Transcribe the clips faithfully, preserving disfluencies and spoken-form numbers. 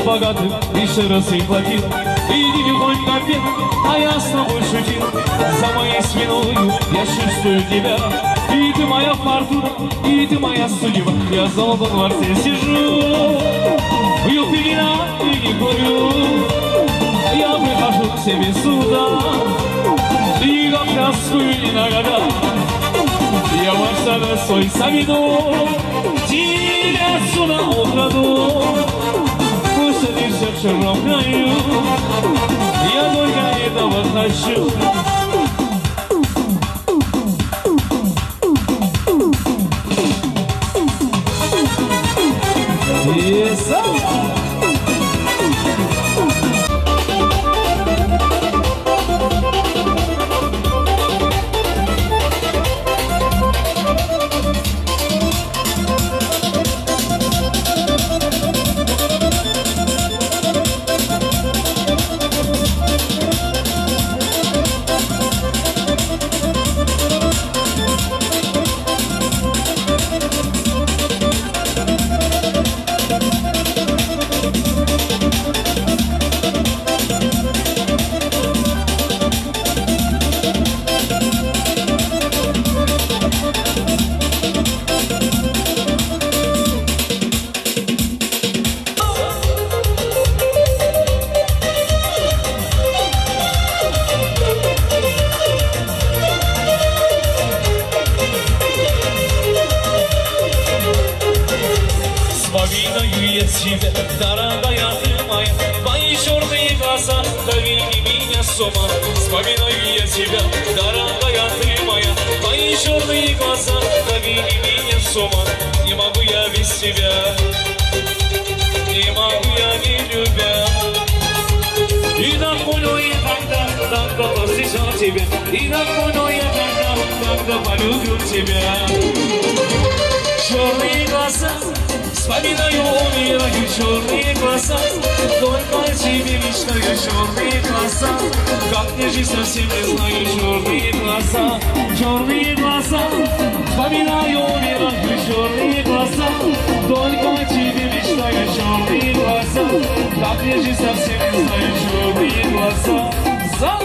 Богатырь ещё раз их хватил, и не выходит на пир, а я с тобой шутил. За моей спиной я чувствую тебя, и ты моя фортуна, и ты моя судьба. Я зол во дворце сижу, пью вина и не курю. Я прихожу к тебе с утра и как раз иногда я в сад свой заведу, тебя отсюда украду. Пусть они всё чертовкают, я только этого хочу. Yes, sir. Вспоминаю я тебя, дорогая ты моя, твои чёрные глаза довели меня с ума. Вспоминаю я тебя, дорогая ты моя, твои чёрные глаза довели меня с ума. Не могу я без тебя, не могу я не любя. И так буду я, когда, когда повстречал тебя. И так буду я, когда, когда полюбил тебя. Чёрные глаза, вспоминаю, умираю, чёрные глаза. Только о тебе мечтаю, чёрные глаза. Как мне жить, совсем не знаю, чёрные глаза, чёрные глаза. Вспоминаю, умираю, чёрные глаза. Только о тебе мечтаю, чёрные глаза. Как мне жить, совсем не знаю, чёрные глаза. Зал!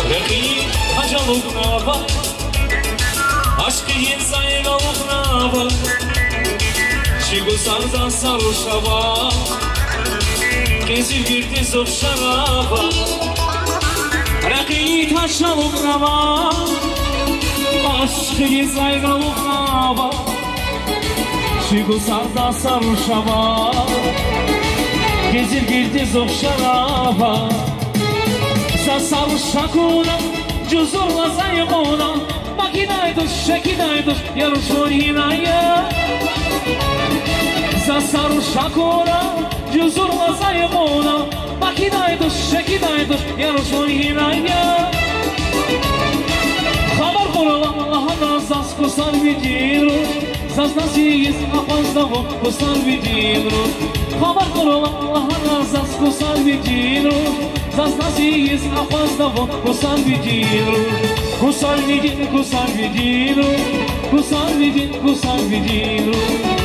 Рекьин ажалухнава, ашкъидин сайгалухнава, чи гусар за са рушава, къизилгирди зух шарава. Рекьин ажалухнава, ашкъидин сайгалухнава, чи гусар за са рушава, къизилгирди зух шарава. За са руш акуна, жузурла за икьуна, макидай туш, шакидай туш, я рушун гьинай я. За са руш акуна, жузурла за икьуна, макидай туш, шакидай туш, я рушун гьинай я. Хабар кьурла лагьана заз ксар ви дин руш, заз нас ийиз акъвазда вун ксар ви дин руш. Хабар кьурла лагьана заз ксар ви дин руш, заз нас ийиз акъвазда вун ксар ви дин руш. Ксар ви дин, ксар ви дин руш, ксар ви дин, ксар ви дин руш.